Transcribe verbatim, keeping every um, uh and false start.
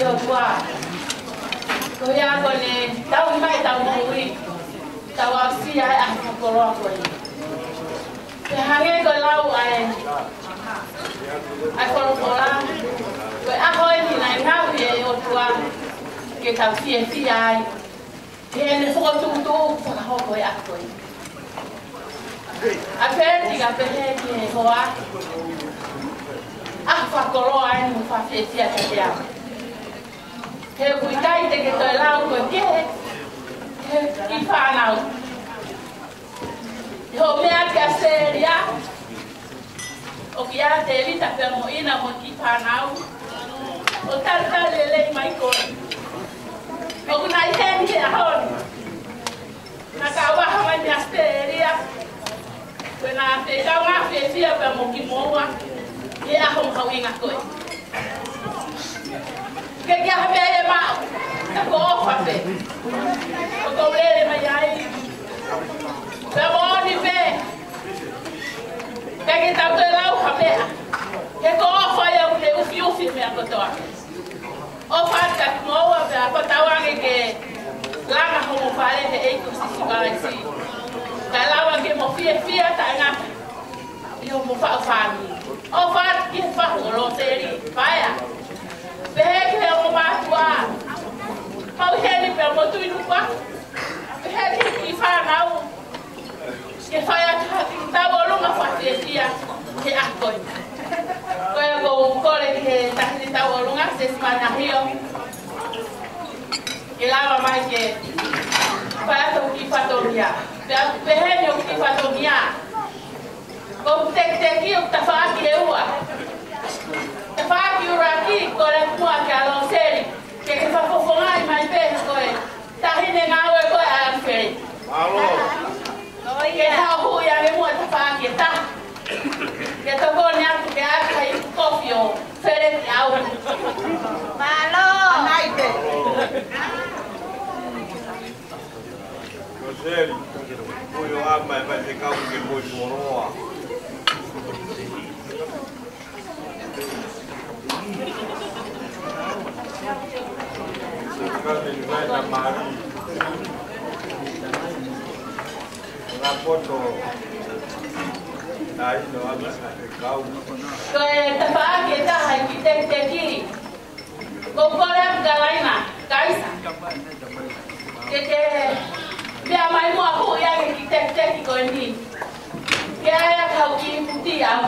ʻOtua. Ko ia ko ʻene tauhi mai ʻetau moʻui, tau aʻusia ʻa e ʻaho fakakoloa ko eni. Pea hangē ko e lau ʻa e, ʻa e folofola, ko e ʻaho eni naʻe ngaohi ʻe he ʻOtua ke tau fiefia ai. Ke ne fokotuʻutuʻu fakahoko e ʻaho ko ē. ʻA Peti ka pehē ki he hoa, ʻaho fakakoloa eni mo fakafiefia kiate au. He ʻoku ʻikai te ke toe lau ko e kehe ki he kiʻi fānau. ʻI hoʻo meʻa ki ʻAositelēlia, ʻoku ʻi ai ʻa Tēvita pea mo ʻIna mo e kiʻi fānau. ʻO talitali lelei mai koe. ʻOku nau ʻi heni he ʻaho ni. Naʻa nau vaha mai mei ʻAositelēlia. Ko ʻena fekau ngā fiefia pea mo kimoua. He ʻaho mahuʻinga ko ē. Ke ke ʻaha pē ʻe maʻu. Ka ko e ʻofa pē. ʻOku ou lele mai ai. Pea moʻoni pē. ʻIkai ke tau toe lau ha meʻa. He ko e ʻofa ia ʻoku ne ufiufi meʻa kotoa. ʻOfa atu kia kimoua pea ʻoku tau ange ke langa homo fale he ʻEiki ko Sīsū Kalaisi. Kae lava ke mo fiefia taʻengata ʻi homo faʻu fāmili. ʻOfa atu ki he fahu ʻo Loseli Paea. Pehē ki he ongo mātuʻa. Mau ʻi heni pea mo Tuʻinukuafu. Pehē ki he kiʻi fānau. Ke fai atu ha kiʻi tauʻolunga fakafiefia he ʻaho ko ē. Ko ia ʻoku ou kole ki he taʻahine tauʻolunga, Sesi Manahio. Ke lava mai ke fai atu ha kiʻi fatongia. Pea pehē ni hoku kiʻi fatongia. Ko hoku tekiteki ʻoku tafaʻaki ʻe ua. Tafaʻaki ʻuluaki, kole muʻa kia Loseli. Ke ke fakafofongaʻi mai pē ko e taʻahine ngāue ko ē ʻa ʻAlifeleti. Mālō. Ke haʻu ʻo ʻai ange muʻa tafaʻaki ʻe taha. Ke tokoni atu ke ʻai ha ipu kofi ʻo Feleti au. Mālō. Anaite. Loseli, ko e ʻomai mai te kau ke moi moroa. Ko e tafaʻaki ʻe taha ʻi he kiʻi tekiteki. Ko e kole atu kia Laina, Kaisa. Ke ke meʻa mai muʻa ʻo ʻai ange kiʻi tekiteki ko eni. Ke ʻai atu ha kiʻi ipu ti au.